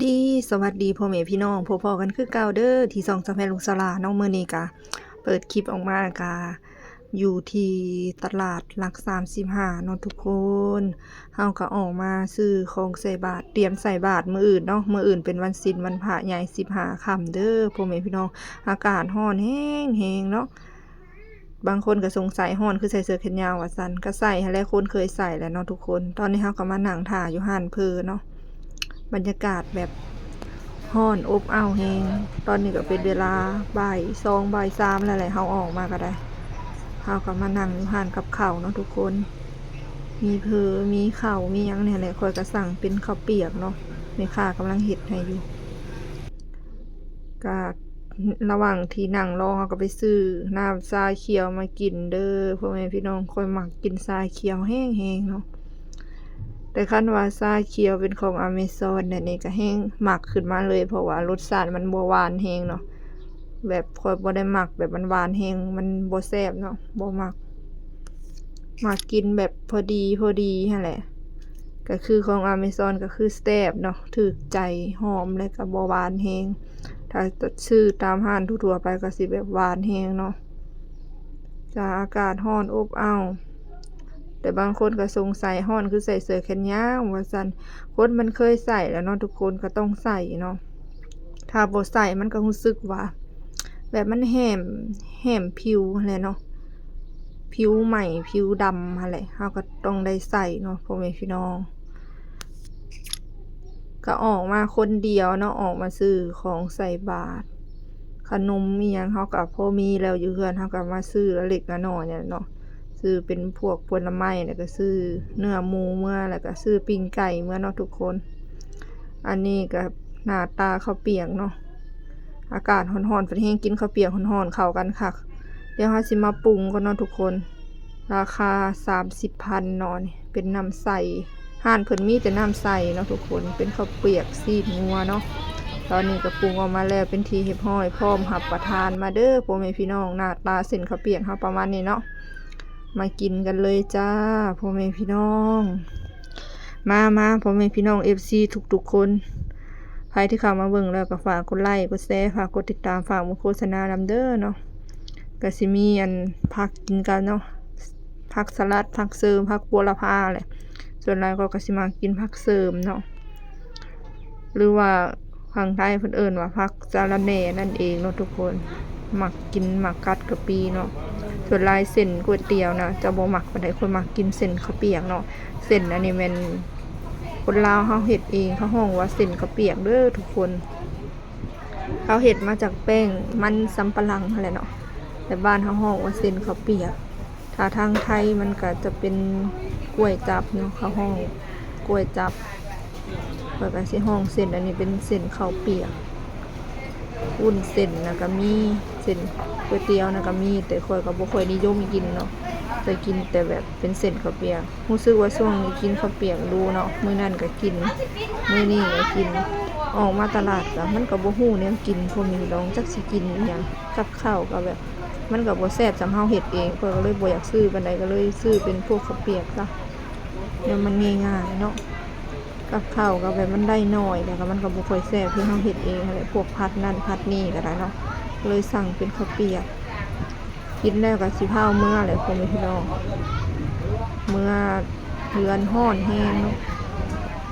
ດີ ສະຫວັດດີພໍ່ແມ່ພີ່ນ້ອງ ພົບພໍ້ກັນຄືເກົ່າເດີ້ ທີ່ຊ່ອງສາວແພນລູກສາວຫຼ້າເນາະ. ມື້ນີ້ກະເປີດຄລິບອອກມາກະຢູ່ທີ່ຕະຫຼາດຫຼັກສາມສິບຫ້າເນາະທຸກຄົນ. ເຮົາກະອອກມາຊື້ຂອງໃສ່ບາດ ຕຽມໃສ່ບາດມື້ອື່ນເນາະ. ມື້ອື່ນເປັນວັນສິນວັນພະໃຫຍ່ສິບຫ້າຄ່ຳເດີ້ພໍ່ແມ່ພີ່ນ້ອງ. ອາກາດຮ້ອນແຮງໆເນາະ. ບາງຄົນກໍສົງໄສ ຮ້ອນຄືໃສ່ເສື້ອແຂນຍາວວ່າຊັ້ນ, ກໍໃສ່ຫັ້ນແຫຼະ ຄົນເຄີຍໃສ່ແຫຼະເນາະທຸກຄົນ. ຕອນນີ້ເຮົາກໍມານັ່ງຖ້າຢູ່ຮ້ານເພີເນາະ, ບັນຍາກາດແບບຮ້ອນອົບອ້າວແຮງ. ຕອນນີ້ກໍເປັນເວລາບ່າຍສອງ ບ່າຍສາມແລ້ວແຫຼະ ເຮົາອອກມາກໍໄດ້. ເຮົາກໍມານັ່ງຢູ່ຮ້ານກັບເຂົ້າເນາະທຸກຄົນ, ມີເພີ ມີເຂົ້າ ມີຫຍັງນີ້ແຫຼະ. ຂ້ອຍກໍສັ່ງເປັນເຂົ້າປຽກເນາະ, ແມ່ຄ້າກຳລັງເຮັດໃຫ້ຢູ່. ກະລະຫວ່າງທີ່ນັ່ງລໍເຮົາກໍໄປຊື້ນ້ຳຊາຂຽວມາກິນເດີ້ພໍ່ແມ່ພີ່ນ້ອງ. ຂ້ອຍມັກກິນຊາຂຽວແຮງໆເນາະ, ແຕ່ຄັນວ່າຊາຂຽວເປັນຂອງອາເມຊອນແນວນີ້ກໍແຮງມັກຂຶ້ນມາເລີຍ ເພາະວ່າລົດຊາດມັນບໍ່ຫວານແຮງເນາະ. ແບບຂ້ອຍບໍ່ໄດ້ມັກແບບມັນຫວານແຮງ ມັນບໍ່ແຊບເນາະ ບໍ່ມັກ. ມັກກິນແບບພໍດີໆຫັ້ນແຫຼະ. ກໍຄືຂອງອາເມຊອນກໍຄືແຊບເນາະ ຖືກໃຈ ຫອມ ແລະກໍບໍ່ຫວານແຮງ. ຖ້າຊື້ຕາມຮ້ານທົ່ວໆໄປກໍຊິແບບຫວານແຮງເນາະ. ຈາກອາກາດຮ້ອນອົບອ້າວ, ແຕ່ບາງຄົນກໍສົງໄສ ຮ້ອນຄືໃສ່ເສື້ອແຂນຍາວວ່າຊັ້ນ. ຄົນມັນເຄີຍໃສ່ແລ້ວເນາະທຸກຄົນ ກໍຕ້ອງໃສ່ເນາະ. ຖ້າບໍ່ໃສ່ມັນກໍຮູ້ສຶກວ່າ ແບບມັນແຫ້ມ ແຫ້ມຜິວຫັ້ນແຫຼະເນາະ, ຜິວໄໝ້ ຜິວດຳຫັ້ນແຫຼະ. ເຮົາກໍຕ້ອງໄດ້ໃສ່ເນາະພໍ່ແມ່ພີ່ນ້ອງ. ກໍອອກມາຄົນດຽວເນາະ, ອອກມາຊື້ຂອງໃສ່ບາດ ຂະໜົມອີ່ຫຍັງເຮົາກໍພໍມີແລ້ວ ຢູ່ເຮືອນເຮົາກໍມາຊື້ລະເລັກລະນ້ອຍນີ້ແຫຼະເນາະ. ຊື້ເປັນພວກຜົນລະໄມ້ ແລ້ວກໍຊື້ເນື້ອໝູເມືອ ແລ້ວກໍຊື້ປີ້ງໄກ່ເມືອເນາະທຸກຄົນ. ອັນນີ້ກໍໜ້າຕາເຂົ້າປຽກເນາະ, ອາກາດຮ້ອນໆ ເພິ່ນແຮງກິນເຂົ້າປຽກຮ້ອນໆ ເຂົ້າກັນຄັກ. ດຽວເຮົາຊິມາປຸງກ່ອນເນາະທຸກຄົນ. ລາຄາສາມສິບພັນເນາະ, ນີ້ເປັນນ້ຳໃສ. ຮ້ານເພິ່ນມີແຕ່ນ້ຳໃສເນາະທຸກຄົນ, ເປັນເຂົ້າປຽກຊີ້ນງົວເນາະ. ຕອນນີ້ກໍປຸງອອກມາແລ້ວເປັນທີ່ຮຽບຮ້ອຍ ພ້ອມຮັບປະທານ. ມາເດີ້ພໍ່ແມ່ພີ່ນ້ອງ, ໜ້າຕາເສັ້ນເຂົ້າປຽກເຮົາປະມານນີ້ເນາະ. ມາກິນກັນເລີຍຈ້າພໍ່ແມ່ພີ່ນ້ອງ. ມາ ມາ ພໍ່ແມ່ພີ່ນ້ອງ ເອັຟຊີ ທຸກໆຄົນ, ໃຜທີ່ເຂົ້າມາເບິ່ງແລ້ວກໍຝາກກົດໄລ ກົດແຊ ຝາກກົດຕິດຕາມ ຝາກໂຄສະນານຳເດີ້ເນາະ. ກໍຊິມີອັນຜັກກິນກັນເນາະ, ຜັກສະຫຼັດ ຜັກເສີມ ຜັກບົວລະພາແຫຼະ. ສ່ວນຫຼາຍຂ້ອຍກໍຊິມັກກິນຜັກເສີມເນາະ ຫຼືວ່າ ທາງໄທເພິ່ນເອີ້ນວ່າຜັກສະລະແໜ່ນັ້ນເອງເນາະທຸກຄົນ. ມັກກິນ ມັກກັດກະປີເນາະ. ສ່ວນຫຼາຍເສັ້ນກ໋ວຍຕຽວນະຈະບໍ່ມັກປານໃດ, ຂ້ອຍມັກກິນເສັ້ນເຂົ້າປຽກເນາະ. ເສັ້ນອັນນີ້ແມ່ນຄົນລາວເຮົາເຮັດເອງ, ເຂົາຮ້ອງວ່າເສັ້ນເຂົ້າປຽກເດີ້ທຸກຄົນ. ເຂົາເຮັດມາຈາກແປ້ງມັນສຳປະຫຼັງຫັ້ນແຫຼະເນາະ, ແຕ່ບ້ານເຮົາຮ້ອງວ່າເສັ້ນເຂົ້າປຽກ. ຖ້າທາງໄທມັນກະຈະເປັນກ໋ວຍຈັບເນາະ, ເຂົາຮ້ອງກ໋ວຍຈັບ. ຂ້ອຍກໍຊິຮ້ອງເສັ້ນອັນນີ້ເປັນເສັ້ນເຂົ້າປຽກ. ວຸ້ນເສັ້ນນະກໍມີ, ເສັ້ນກ໋ວຍຕຽວນະກໍມີ, ແຕ່ຂ້ອຍກໍບໍ່ຄ່ອຍນິຍົມກິນເນາະ, ຈະກິນແຕ່ແບບເປັນເສັ້ນເຂົ້າປຽກ. ຮູ້ສຶກວ່າຊ່ວງນີ້ກິນເຂົ້າປຽກດູເນາະ, ມື້ນັ້ນກໍກິນ ມື້ນີ້ກໍກິນ. ອອກມາຕະຫຼາດກໍ ມັນກໍບໍ່ຮູ້ແນວກິນ ພໍ່ແມ່ພີ່ນ້ອງ, ຈັກຊິກິນອີ່ຫຍັງ. ກັບເຂົ້າກໍແບບ ມັນກໍບໍ່ແຊບສ່ຳເຮົາເຮັດເອງ, ຂ້ອຍກໍເລີຍບໍ່ຢາກຊື້ປານໃດ, ກໍເລີຍຊື້ເປັນພວກເຂົ້າປຽກຊະ, ແນວມັນງ່າຍໆເນາະ. ກັບເຂົ້າກໍແບບມັນໄດ້ໜ້ອຍ ແລ້ວກໍມັນກໍບໍ່ຄ່ອຍແຊບຄືເຮົາເຮັດເອງຫັ້ນແຫຼະ, ພວກຜັດນັ້ນຜັດນີ້ກໍໄດ້ເນາະ, ເລີຍສັ່ງເປັນເຂົ້າປຽກ. ກິນແລ້ວກໍຊິພາວເມືອແຫຼະ ພໍ່ແມ່ພີ່ນ້ອງ, ເມືອເຮືອນ ຮ້ອນແຮງເນາະ.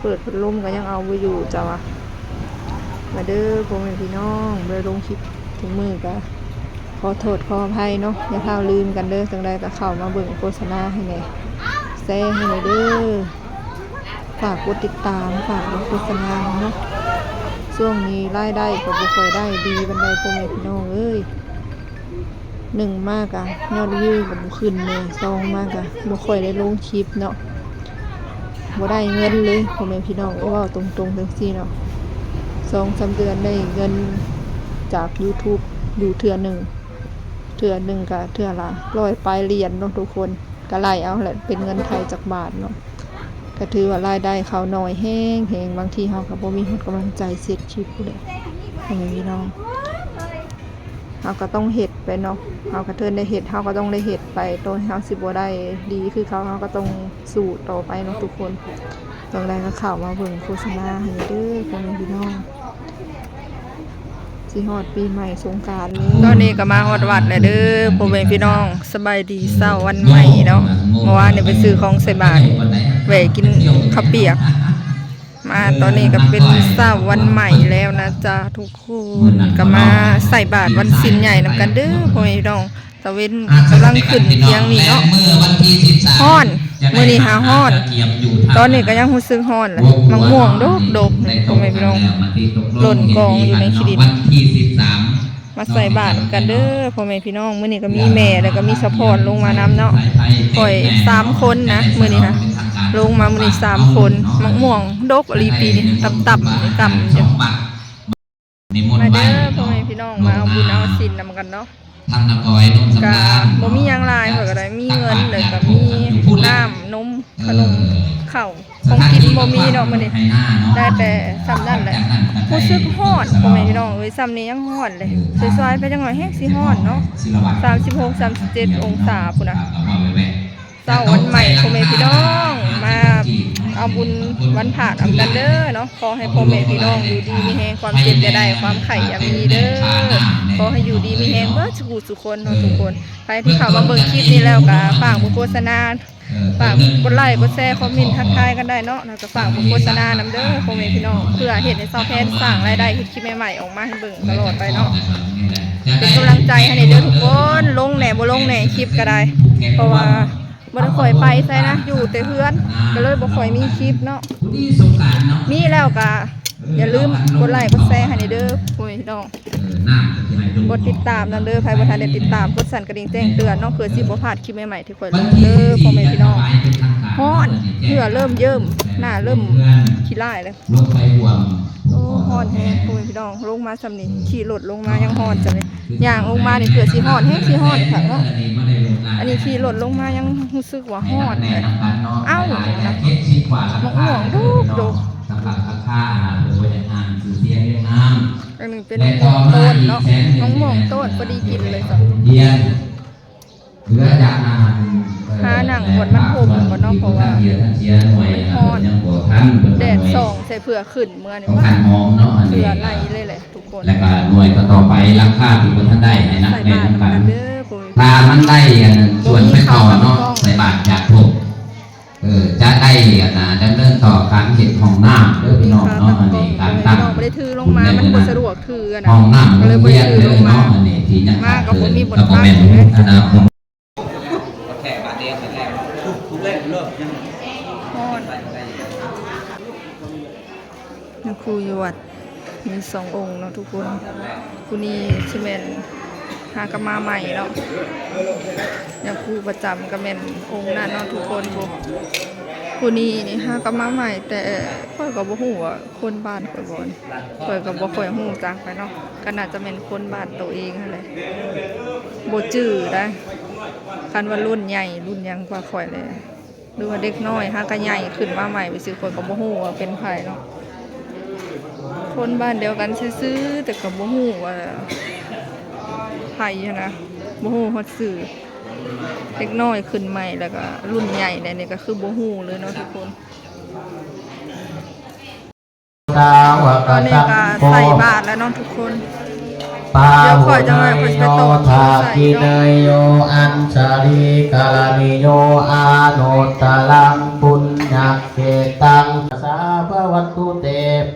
ເປີດພັດລົມກໍຍັງເອົາບໍ່ຢູ່ເຈົ້າວ່າ. ມາເດີ້ພໍ່ແມ່ພີ່ນ້ອງ, ບໍ່ໄດ້ລົງຄລິບທຸກມື້ກໍຂໍໂທດຂໍອະໄພເນາະ, ຢ່າພາວລືມກັນເດີ້. ຈັ່ງໃດກໍເຂົ້າມາເບິ່ງໂຄສະນາໃຫ້ແດ່, ແຊໃຫ້ແດ່ເດີ້, ຝາກກົດຕິດຕາມ, ຝາກເບິ່ງໂຄສະນາເນາະ. ຊ່ວງນີ້ລາຍໄດ້ກໍບໍ່ຄ່ອຍໄດ້ດີປານໃດ ພໍ່ແມ່ພີ່ນ້ອງເອີຍ. ໜຶ່ງມາກະຍອດວິວກໍບໍ່ຂຶ້ນແດ່, ສອງມາກະບໍ່ຄ່ອຍໄດ້ລົງຄລິບເນາະ, ບໍ່ໄດ້ເງິນເລີຍ ພໍ່ແມ່ພີ່ນ້ອງເອີຍ. ເວົ້າຕົງໆ ຈັ່ງຊີ້ເນາະ, ສອງສາມເດືອນໄດ້ເງິນຈາກ YouTube ຢູ່ເທື່ອໜຶ່ງ, ເທື່ອໜຶ່ງກະເທື່ອລະຮ້ອຍປາຍຫຼຽນເນາະທຸກຄົນ, ກະໄລ່ເອົາແຫຼະ ເປັນເງິນໄທຈັກບາດເນາະ. ກະຖືວ່າລາຍໄດ້ເຂົ້າໜ້ອຍແຮງໆ, ບາງທີເຮົາກໍບໍ່ມີຮອດກຳລັງໃຈເຮັດຄລິບພຸ້ນແຫຼະ ພໍ່ແມ່ພີ່ນ້ອງ. ເຮົາກໍຕ້ອງເຮັດໄປເນາະ, ເຮົາກໍເທີນໄດ້ເຮັດ ເຮົາກໍຕ້ອງໄດ້ເຮັດໄປ, ໂຕເຮົາຊິບໍ່ໄດ້ດີຄືເຂົາ ເຮົາກໍຕ້ອງສູ້ຕໍ່ໄປເນາະທຸກຄົນ. ຕອນແລກກໍເຂົ້າມາເບິ່ງໂຄສະນາໃຫ້ເດີພໍ່ແມ່ພີ່ນ້ອງ ຊິຮອດປີໃໝ່ສົງການແລ້ວ. ຕອນນີ້ກໍມາຮອດວັດແລ້ວເດີພໍ່ແມ່ພີ່ນ້ອງ. ສະບາຍດີເຊົ້າວັນໃໝ່ເນາະ. ເມື່ອວານນີ້ໄປຊື້ຂອງໃສ່ບາດ ແວະກິນເຂົ້າປຽກ ມາຕອນນີ້ກໍເປັນເຊົ້າວັນໃໝ່ແລ້ວນະຈ໊ະທຸກຄົນ. ກໍມາໃສ່ບາດວັນສິນໃຫຍ່ນຳກັນເດີພໍ່ແມ່ພີ່ນ້ອງ. ຕາເວັນກຳລັງຂຶ້ນທຽງນີ້ເນາະ. ຮ້ອນ ມື້ນີ້ຫາຮ້ອນ. ຕອນນີ້ກໍຍັງຮູ້ສຶກຮ້ອນແຫຼະ. ໝາກມ່ວງດົກໆ ນີ້ພໍ່ແມ່ພີ່ນ້ອງ ຫຼົ່ນກອງຢູ່ໃນຂີ້ດິນ. ມາໃສ່ບາດນຳກັນເດີພໍ່ແມ່ພີ່ນ້ອງ. ມື້ນີ້ກໍມີແມ່ ແລ້ວກໍມີສະພອນລົງມານຳເນາະ. ຂ້ອຍສາມຄົນນະມື້ນີ້ຫະ ລົງມາມື້ນີ້ສາມຄົນ. ໝາກມ່ວງດົກອີ່ຫຼີປີນີ້ ຕ່ຳໆ ຕ່ຳຢູ່. ມາເດີພໍ່ແມ່ພີ່ນ້ອງ ມາເອົາບຸນເອົາສິນນຳກັນເນາະ. ກະບໍ່ມີຫຍັງຫຼາຍ ຂ້ອຍກໍໄດ້ມີເງິນ ແລ້ວກໍມີນ້ຳ ນົມ ຂະໜົມ ເຂົ້າ ຂອງກິນບໍ່ມີເນາະມື້ນີ້ ໄດ້ແຕ່ສ່ຳນັ້ນແຫຼະ. ຮູ້ສຶກຮ້ອນພໍ່ແມ່ພີ່ນ້ອງເອີຍ ສ່ຳນີ້ຍັງຮ້ອນເລີຍ. ສວຍໆ ໄປຈັກໜ້ອຍແຮງຊິຮ້ອນເນາະ. ສາມສິບຫົກ ສາມສິບເຈັດອົງສາພຸ້ນນະ. ເຊົ້າວັນໃໝ່ພໍ່ແມ່ພີ່ນ້ອງ ມາເອົາບຸນວັນພະນຳກັນເດີເນາະ. ຂໍໃຫ້ພໍ່ແມ່ພີ່ນ້ອງຢູ່ດີມີແຮງ ຄວາມເຈັບຢ່າໄດ້ ຄວາມໄຂ້ຢ່າມີເດີ. ຂໍໃຫ້ຢູ່ດີມີແຮງເບິດສູ່ຜູ້ສູ່ຄົນເນາະທຸກຄົນ. ໃຜທີ່ເຂົ້າມາເບິ່ງຄລິບນີ້ແລ້ວກໍຝາກບໍ່ໂຄສະນາ ຝາກກົດໄລກົດແຊ ຄອມເມັນທັກທາຍກັນໄດ້ເນາະ. ແລ້ວກໍຝາກບໍ່ໂຄສະນານຳເດີພໍ່ແມ່ພີ່ນ້ອງ ເພື່ອເຮັດໃຫ້ຊາວແພນສ້າງລາຍໄດ້ ເຮັດຄລິບໃໝ່ໆອອກມາໃຫ້ເບິ່ງຕະຫຼອດໄປເນາະ. ເປັນກຳລັງໃຈໃຫ້ແດ່ເດີທຸກຄົນ. ລົງແດ່ບໍ່ລົງແດ່ຄລິບກໍໄດ້ ເພາະວ່າ ບໍ່ໄດ້ຄ່ອຍໄປໃສນະ ຢູ່ແຕ່ເຮືອນ ກໍເລີຍບໍ່ຄ່ອຍມີຄລິບເນາະ. ມີແລ້ວກໍຢ່າລືມກົດໄລກົດແຊໃຫ້ແດ່ເດີພໍ່ແມ່ພີ່ນ້ອງ. ກົດຕິດຕາມນຳເດີ ໃຜບໍ່ທັນໄດ້ຕິດຕາມ ກົດສັ່ນກະດິ່ງແຈ້ງເຕືອນເນາະ ເພື່ອຊິບໍ່ພາດຄລິບໃໝ່ໆທີ່ຂ້ອຍລົງເດີພໍ່ແມ່ພີ່ນ້ອງ. ຮ້ອນ ເຫື່ອເລີ່ມເຢິ້ມ ໜ້າເລີ່ມຂີ້ລ້າຍແລ້ວ. ລົງໄປຮ່ວມ ໂອ້ ຮ້ອນແຮງ ໂອ້ຍ ພີ່ນ້ອງ ລົງມາຊ່ຳນີ້ ຂີ່ລົດລົງມາຍັງຮ້ອນຊ່ຳນີ້ ຍ່າງລົງມານີ້ເພື່ອຊິຮ້ອນແຮງ ຊິຮ້ອນຄັກເນາະ. ອັນນີ້ຂີ່ລົດລົງມາຍັງຮູ້ສຶກວ່າຮ້ອນເລີຍ. ເອົ້າ ໝາກມ່ວງດົກໆ ສຳລັບລາຄາອາຫານເພິ່ນບໍ່ຢາກອ່ານຊື່ສຽງຮຽງນາມ. ອັນນີ້ເປັນໝາກມ່ວງຕົ້ນເນາະ ໝາກມ່ວງຕົ້ນ ພໍດີກິນເລີຍຈ້ະ. ເຫຼືອຈາກນັ້ນ ເອີ ຫານັ່ງບ່ອນມັນຮົ່ມກ່ອນເນາະ ເພາະວ່າມັນຮ້ອນ ແດດສ່ອງໃສ່ເພື່ອຂຶ້ນເມື່ອນີ້ ເຫື່ອໄຫຼເລີຍແຫຼະທຸກຄົນ. ແລ້ວກໍໜ່ວຍຕໍ່ໆໄປ ຫຼັງຄາທີ່ບໍ່ທັນໄດ້ໃຫ້ນັກແມ່ນນຳກັນ ຖ້າມັນໄດ້ອັນນັ້ນ ຊວນໄປຕໍ່ເນາະ ໃສ່ບາດຢາກພົບ ເອີ ຈະໄດ້ອັນນ່າ ດຳເນີນຕໍ່ການເຮັດຫ້ອງນ້ຳເດີພີ່ນ້ອງເນາະ. ອັນນີ້ການຕັ້ງ ບໍ່ໄດ້ຖືລົງມາ ມັນບໍ່ສະດວກຖືອັນນັ້ນ ຫ້ອງນ້ຳໂຮງຮຽນເດີເນາະ. ອັນນີ້ທີ່ຍັງຂາດເຂີນກໍບໍ່ແມ່ນອະນາຄົດ ຍາຄູຢູ່ວັດມີສອງອົງເນາະທຸກຄົນ. ຜູ້ນີ້ຊິແມ່ນຫາກັບມາໃໝ່ເນາະ ຍາຄູປະຈຳກໍແມ່ນອົງນັ້ນເນາະທຸກຄົນ. ຜູ້ນີ້ນີ້ຫາກັບມາໃໝ່ ແຕ່ຂ້ອຍກໍບໍ່ຮູ້ວ່າຄົນບ້ານຂ້ອຍບໍ່ ຂ້ອຍກໍບໍ່ຄ່ອຍຮູ້ຈັກປານໃດເນາະ ກໍໜ້າຈະແມ່ນຄົນບ້ານໂຕເອງຫັ້ນແຫຼະ ບໍ່ຈື່ໄດ໋. ຄັນວ່າລຸ້ນໃຫຍ່ລຸ້ນຫຍັງກວ່າຂ້ອຍແຫຼະ ຫຼືວ່າເດັກນ້ອຍຫາກະໃຫຍ່ຂຶ້ນມາໃໝ່ໄປຊື່ ຂ້ອຍກໍບໍ່ຮູ້ວ່າເປັນໃຜເນາະ. ຄົນບ້ານດຽວກັນຊື່ໆ ແຕ່ກໍບໍ່ຮູ້ວ່າໃຜຫັ້ນນະ ບໍ່ຮູ້ຮອດຊື່. ເດັກນ້ອຍຂຶ້ນໃໝ່ ແລ້ວກໍລຸ້ນໃຫຍ່ແລ້ວນີ້ກໍຄືບໍ່ຮູ້ເລີຍເນາະທຸກຄົນ. ຕອນນີ້ກໍໃສ່ບາດແລ້ວເນາະທຸກຄົນ. ດຽວຂ້ອຍຈະໄປ ຂ້ອຍຊິໄປຕໍ່ຄິວໃສ່ເນາະ. ພາວະເນໂຍ ທາກິເນໂຍ ອັນສະລີກະລະນິໂຍ ອະນຸດຕະລັງ ປຸນຍັກເຂຕັງ ສາພະວັດຖຸເຕ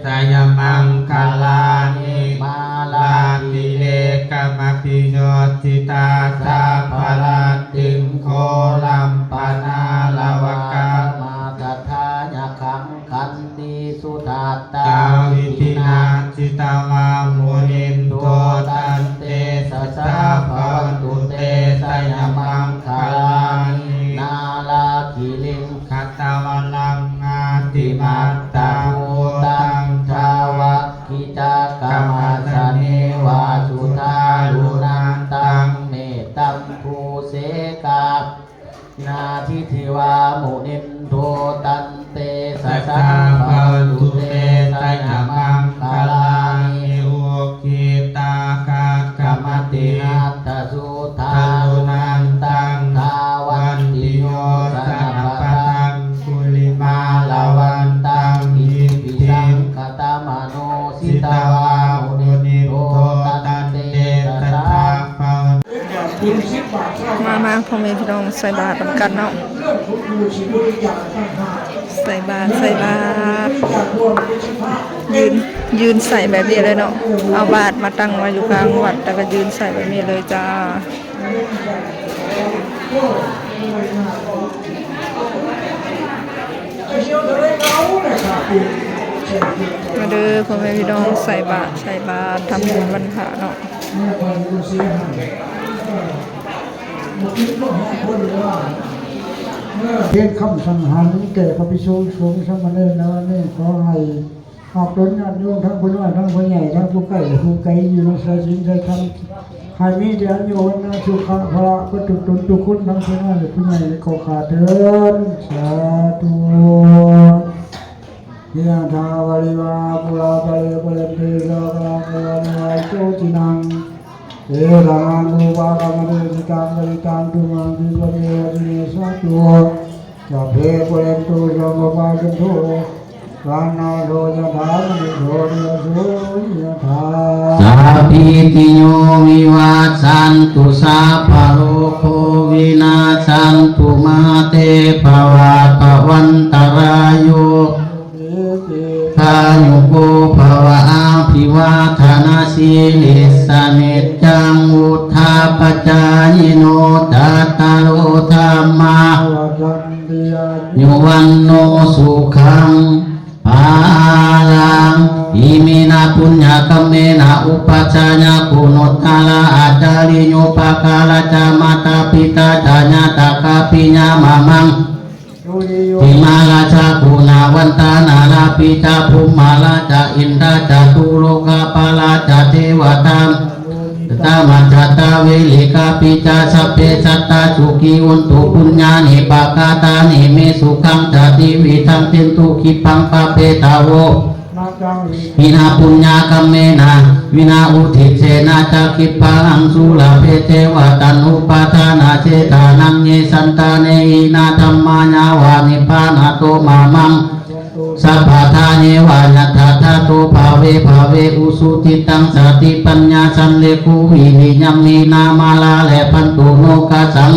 ໄຊຍະມັງຄະລານິ ມາລາກິເລກະມະພິໂຍຈິຕາ ສັບພະລັດຕິງ ໂຄລັມປະນາລະວະກະ ມາຕະທາຍະຄັງ ຂັນຕີສຸທັດຕາ ຕາວິທິນາ ຈິດຕະວາມຸນິນໂທ ຕັນເຕຊະສາພະວັນຕຸເຕ ໄຊຍະມັງຄະລານິ ນາລາກິລິງ ຄະຕະວະລັງ ອາຕິມັດຕະພູຕັງ ທາວັກກິຈັກກະມາສະເນວາ ສຸທາລຸນັນຕັງ ເມດຕຳພູເສກາ ນາທິທິວາມຸນິນໂທ ຕັນເຕຊະສາພະວັນຕຸເຕ ໄຊຍະມັງຄະລານິ ອຸກກິດຕາຄັກຂະມະຕິຮັດຕະສຸທາລຸນັນຕັງ ທາວັນຕິໂຍຊະນະປະທັງ ກຸລິມາລະວັນຕະ ມາ ມາ ພໍ່ແມ່ພີ່ນ້ອງ ໃສ່ບາດນຳກັນເນາະ ໃສ່ບາດ ໃສ່ບາດ ຢືນ ຢືນໃສ່ແບບນີ້ເລີຍເນາະ ເອົາບາດມາຕັ້ງໄວ້ຢູ່ກາງວັດ ແລ້ວກໍຢືນໃສ່ແບບນີ້ເລີຍຈ້າ. ມາເດີພໍ່ແມ່ພີ່ນ້ອງ ໃສ່ບາດ ໃສ່ບາດ ທຳບຸນວັນພະເນາະ. ເຮັດຄຳສັງຫານແກ່ພະພິກຂຸສົງສາມະເນນ ແລ້ວນີ້ ຂໍໃຫ້ ອອກຕົນຍາດໂຍມທັງຜູ້ນ້ອຍທັງຜູ້ໃຫຍ່ ທັງຜູ້ໃກ້ແລະຜູ້ໄກ ຢູ່ໃນສາຍສິນສາຍທຳ ໃຫ້ມີແຕ່ອາຍຸວັນນະສຸຂະພະລະ ເບິດທຸກຕົນທຸກຄົນ ທັງຜູ້ນ້ອຍແລະຜູ້ໃຫຍ່ ຂໍຂ້າເທີນ ສາທຸ. ຍະຖາ ວາລິວະຫາ ປູລາ ປະເລ ປະເລນຕິ ສາຄະລັງ ເອວະເມວະ ອິໂຕ ທິນັງ ເປຕານັງ ອຸປະກຳມະຕິ ອິຊິຕັງ ປະຕິຕັງ ຕຸມະງ ຂິດຖະເມ ວະຊະເມ ສາທຸ. ສັບເພ ປູເຣນຕຸ ສັງກະປາ ຈັນໂທ ປະນະໂທ ຍະຖາ ມະນີ ໂຊ ຕິລະໂສ ຍະຖາ ສາບພີຕິໂຍ ວິວັດສັນຕຸ ສັບພະໂລໂຄ ວິນາສັນຕຸ ມາເຕ ພະວັດຕະວັນຕະລາໂຍ ພະໂຍ ພະວະ ອາພິວາທະນະສີລິສສະ ນິຈຈັງ ວຸດທາປະຈາຍິໂນ ຈັດຕາໂລ ທຳມາ ອາຍຸ ວັນໂນ ສຸຂັງ ພະລັງ ອິເມນະ ປຸນຍະກຳເມນະ ອຸປັດຊະຍະ ກຸນຸດຕະລາ ອາຈາລິໂຍ ປະກາລະຈະ ມາຕາ ປິຕາ ຈະ ຍາຕະກາ ປິຍາມະມັງ ຕິມາລາຊາ ກຸນາວັນຕາ ນາລາປິຈາ ພົມມະລາຊາ ອິນດາ ຈະຕຸໂລກາປາລາຊາ ເທວະຕາ ຕາມະຈັດຕາ ເວລິກາປິຈາ ສັບເພ ສັດຕາ ສຸຂີ ໂຫນຕຸ ປຸນຍານິ ປະກາຕານິ ເມ ສຸຂັງ ຈະ ທີວິທັງ ເຕັນຕຸ ຂິບພັງ ປະເພທາໂວ ມະຕັງ ອິນນະ ປຸນຍະກຳເມນະ ວິນະ ອຸທິດເສນະ ຈະ ຂິບພັງ ສຸລະເພ ເທວະຕາ ນຸປະທານະ ເຊຕານັງ ເຍ ສັນຕາເນ ອິນນະ ທຳມາ ຍາວະ ນິບພານະໂຕ ມະມັງ ສັບພະທາ ເຍວະ ຍັດຖາ ທາໂຕ ພະເວ ພະເວ ອຸສຸທິຕັງ ສະຕິປັນຍາ ສັນເລໂກ ວິລິຍັມ ຫິນາ ມາລາ ແລ ພັນຕຸ ໂນກະສັງ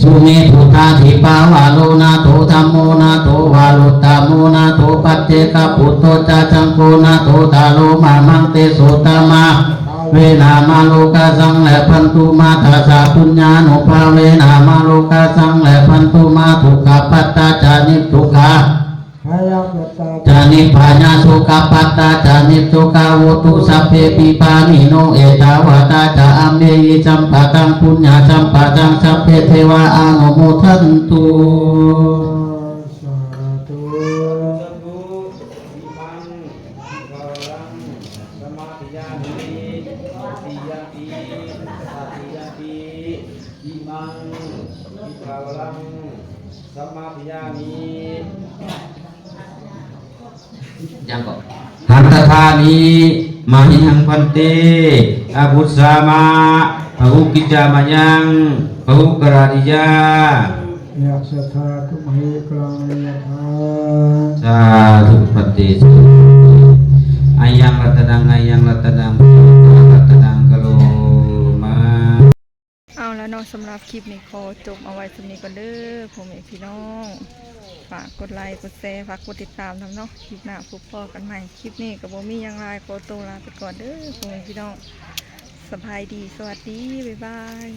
ສຸເມ ພຸດທາທິພາວາໂລ ນາໂຖ ທຳໂມ ນາໂຖ ວາລຸດຕະໂມ ນາໂຖ ປັດເຈກະປຸດໂທ ຈາ ສັງໂຄ ນາໂຖ ທາໂລ ມະມັງ ເຕໂສ ຕະມາ ເວນາ ມະໂລກະສັງ ແລ ພັນຕຸ ມາ ທະສະ ປຸນຍານຸພາເວນາ ມະໂລກະສັງ ແລ ພັນຕຸ ມາ ທຸກຂະປັດຕາ ຈາ ນິດທຸກຂາ ພະຍາ ຈາ ນິບພະຍາ ໂສກະປັດຕາ ຈາ ນິດໂສກາ ໂຫຕຸ ສັບເພ ປິປານິໂນ ເອຕາວັດຕາ ຈາ ອຳເມຫິ ສຳປະທັງ ປຸນຍະ ສຳປະທັງ ສັບເພ ເທວາ ອະນຸໂມທັນຕຸ ສາທຸ ສາທຸ ອິມັງ ສະມາທິຍາມິ ສະຕິຍາມິ ສະຕິຍາມິ ອິມັງ ສະມາທິຍາມິ ຍັງກໍ ຫັດຖະທາມິ ມະຫິຮັງ ພັນເຕ ອະບຸດສາມະ ພະຫຸກິດຈາມະຍັງ ພະຫຸກະຣາຕິຍາ ຍະສະທາ ຕຸມະຫິ ກະລັງ ຍະຖາ ສາທຸ ພັນເຕ ສາທຸ ອາຍັງ ລັດຕະນັງ ອາຍັງ ລັດຕະນັງ ລັດຕະນັງ ກະໂລມາ. ເອົາລະເນາະ ສຳລັບຄລິບນີ້ຂໍຈົບເອົາໄວ້ສ່ຳນີ້ກ່ອນເດີພໍ່ແມ່ພີ່ນ້ອງ ຝາກກົດໄລກົດແຊ ຝາກກົດຕິດຕາມນຳເນາະ ຄລິບໜ້າພົບພໍ້ກັນໃໝ່ ຄລິບນີ້ກໍບໍ່ມີຫຍັງຫຼາຍ ຂໍໂຕລາໄປກ່ອນເດີພໍ່ແມ່ພີ່ນ້ອງ ສະບາຍດີ ສະຫວັດດີ ບາຍບາຍ.